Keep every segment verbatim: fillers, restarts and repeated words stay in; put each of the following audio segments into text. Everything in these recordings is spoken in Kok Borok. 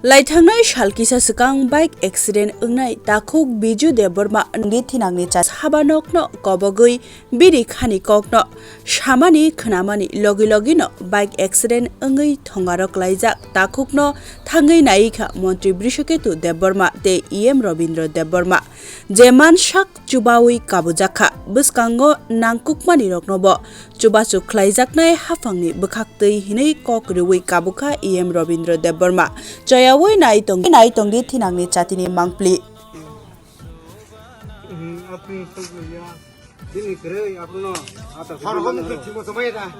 Laithangnai sal kisa swkang bike accident wngnai takhuk Biju Debbarma wngwi thinangni cha haba nokno kobogwi bini khani kokno samani khwnamani logi logino bike accident wngwi thongaro klaijak takhukno thangwi naikha Montri Brishaketu Debbarma tei E M Robindra Debbarma. Je mansak chubawi kabujakha, bwskango nangkukmani roknobo chubachu khlaijaknai haphangni bwkhaktwi hinwi kok rwui kabukha E M Robindra Debbarma. Choyawi nai tong-, nai tongdi thinangni chatini mangpli. Bini kwrwi abono ata Hor hom khe thimo tongmani da.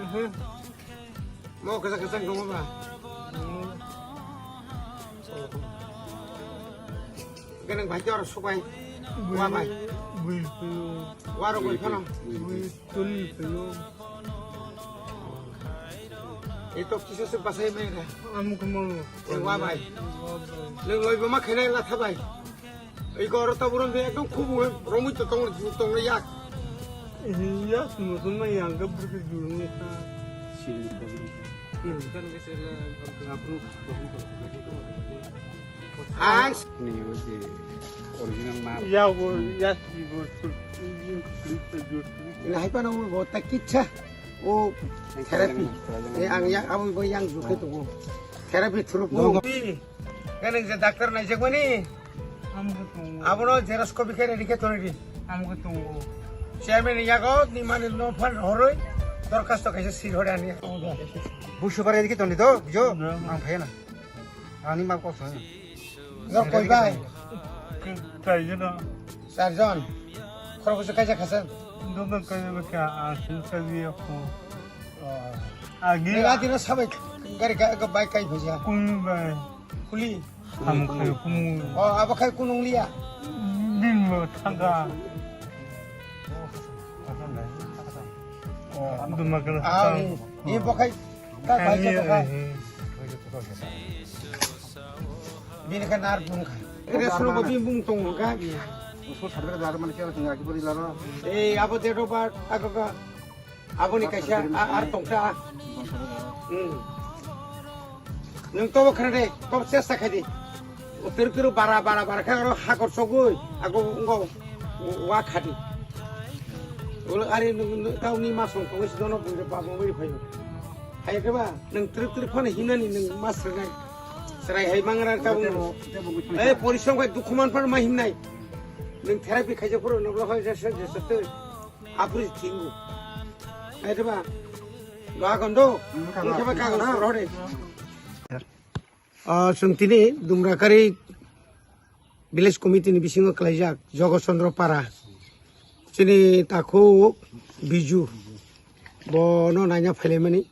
Mo kwchak kwchak tongo ba. Ganang bai jor subai. Wa bai. Bui pelo. Waro bai phano. Bui tuni pelo. Ito kisa se basai mai da. Amu kemalo. E wa bai. Leng loi bama khenai la thabai. Ei goro taburon be ekdom khubu romui to tong tong yak. Iya, semua semua yang ke berkejurung ka. Ang ni oi je original map. Ya go ya si go tu. Ini hai pa nang go tak kicha. O therapy. Eh ang ya abo go yang juke to go. Therapy through go. Ganang je doctor nai jek mani. Amgo tongo. Abono xerox copy khe ready khe tonwi di. Amgo tongo. Chairman ni yago ni mani no phan horoi dorkhasto kaisa sil hore ani. Busu bare dikhe toni do, bujo? Na. Ang phai na. Ani ma ko song. No koi bai? Kai jana. Charjon. Khoro kusa kaisa khasan. Dono kai ba ka asin ka dia ko. Agi. Agi na sabai gari ka bike kai bhaja. Kun bai. Kuli. Hamkhe kumu. O, abo khai kunung liya. Bini bo thangka. O, duma kala. Ah, ni, ni bo khai. Ta khai je bo khai. Bini khai nar bung khai. Ere suru bo bini bung tong ka. Usul sadar dar man kya tinggal ki beri laro. Eh, abo date of birth, ako ka. Aboni kaisa a-, ar tongsa. Hmm. Nwng tobo khna de, tobo chesta khai di. O twrwk twrwk bara, bara, bara khe aro hakor sogwi, ago wngkha wa khadi. Ulo ari nwng, nwng, tauni masong tongwi si dono bwrwi babong bai phaio. Hai khe ba, nwng twrwk twrwk phano himnani nwng ma srwnai. Srai hai mangra tabung. Tebo, tebo, tebo. Eh, porisrom khai dukhu man phano ma himnai. Nwng therapy khaijak phuru nwng bo hai jesa, jesa tei. Apri thingo. Ai de ba. Lo agon do. Wngkha ba kagos rode. Ah, chwng tini Dumrakari Village Committee ni bisingo klaijak Jogo Chandra Para. Chini takhuk Biju. Bono naina phailaimani.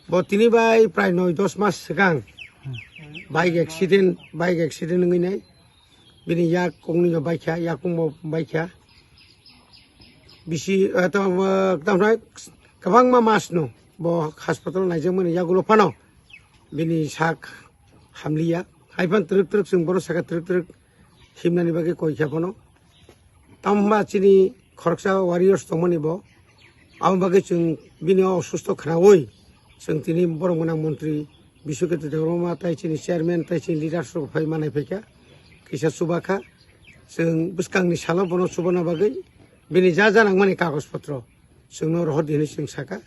Bo tini bai prai noi dos mas swkang. Bike accident, bike accident wngwi nai. Bini yak kongni no baikha, yakung bo baikha. Bisi, eh, to, eh, tamo kwbangma mas no bo hospital naijakmani yagulo phano bini sak hamliya. Hai phano twrwk twrwk chwng bono saka twrwk twrwk himnani bagwi koi kha phano. Tamo hwnba chini khoroksa warriors tongmani bo. Amo bagwi chwng bini o osusto khnaui chwng tini borok gwnang montri Biswakirti Debbarma tai chini chairman tai chini leaders rok phai manai phaikha. Kisa chubakha. Chwng bwskangni salo bono chubana bagwi bini ja ja nangmani kagoj potro chwngno rohor di hinwi chwng sakha.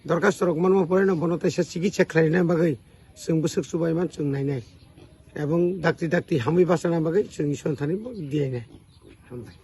Dorkhasto rok manma poreno bono teisa chikitsa khlaina bagwi chwng bwswk chubaiman chwng nainai. Ebong dakti dakti hamwi bachana bagwi chwng Isor thani bo diyainai. Hambai.